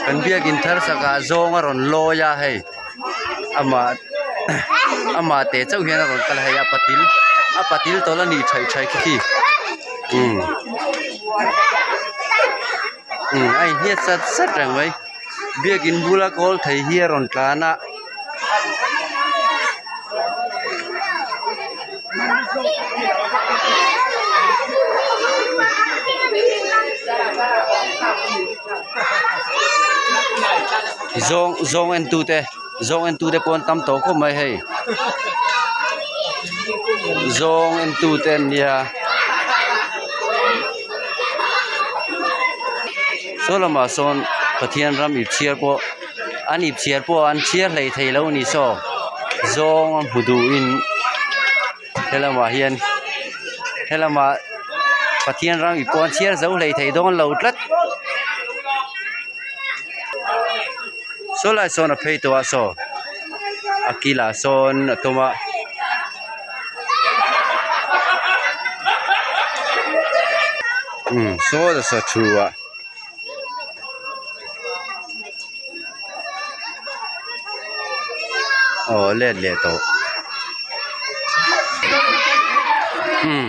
Kan biakin thar sakah zawng a rawn lawi a hei amah amah teh chauh hian a rawn kal a hei a patil a patil tawlh a nih thaih thaih khi khi umm umm a inhniat sat sat reng mai biakin bula kawl thei hi a rawn tlan a. Zawng zawng en tute zawng en tute pawh an tam tawh khawp mai hei zawng en tute an nia saw lamah sawn Pathian ram ip chhiar pawh an ip chhiar pawh an chhiar hlei thei lo a ni saw zawng a hmu duhin helamah hian helamah Pathian ram ip pawh an chhiar zo hlei thei dawn lo tlat saw lai sawn a phei tawh a saw a kilah sawn a tum a. Umm saw saw thu a. Aw let leh tawh umm.